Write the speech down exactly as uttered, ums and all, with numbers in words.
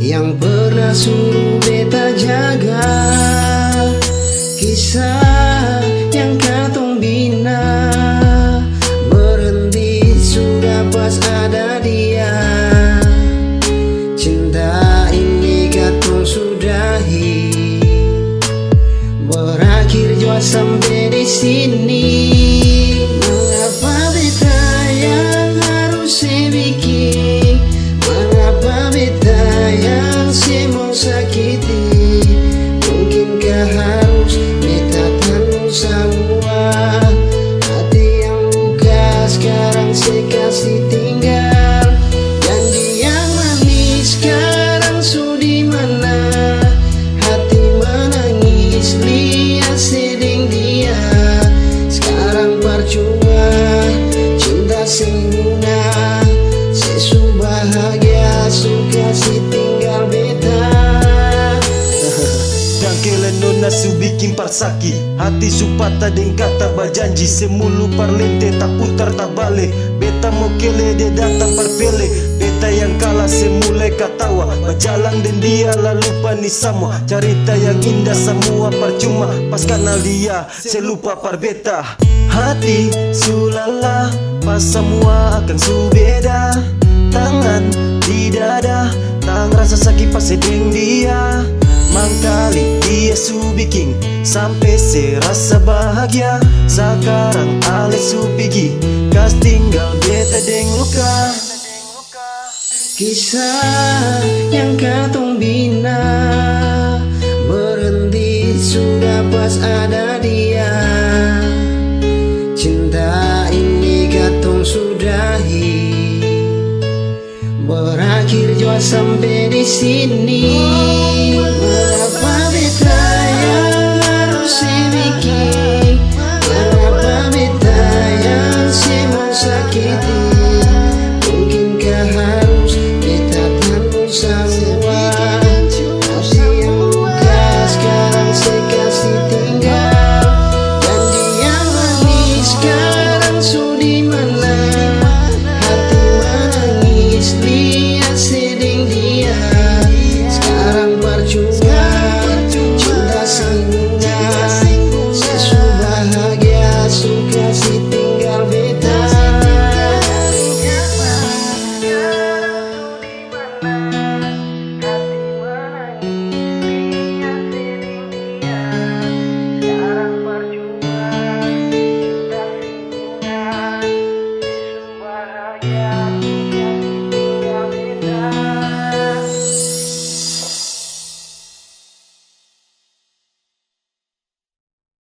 Yang pernah suruh beta jaga, kisah yang katong bina, berhenti sudah pas ada dia. Cinta ini katong sudahi, berakhir jua sampe di sini. Mengapa beta yang harus se biking? Mengapa beta yang se mau sakiti? Mungkinkah harus beta tanggung samua? Hati yang luka skarang se kasi tinggal. Janji yang manis skarang su di mana? Hati manangis lia se deng dia. Skarang parcuma, cinta seng guna. Se su bahagia, su kasi tinggal beta. Dangkele nona su biking par saki, hati su pata deng kata bajanji, se mulu parlente taputar tabale. Beta mo kele dia datang par pele, beta yang kala se mulai katawa, bajalang deng dia la lupa ni samua, carita yang inda samua parcuma, pas kanal dia se lupa par beta. Hati su lala, pas samua akang su beda, tangan di dada, tang rasa saki pas se deng dia. Mangkali dia su biking sampe se rasa bahagia. Sakarang ale su pigi, kas tinggal beta deng luka. Kisah yang katong bina berhenti sudah pas ada dia. Cinta ini katong sudahi. Berakhir jua sampe di sini. Mengapa beta yang harus se biking? Mengapa beta yang se mau sakiti? Mungkinkah harus beta tanggung samua? Hati yang luka skarang se kasi tinggal. Janji yang manis skarang su di mana? Hati manangis lia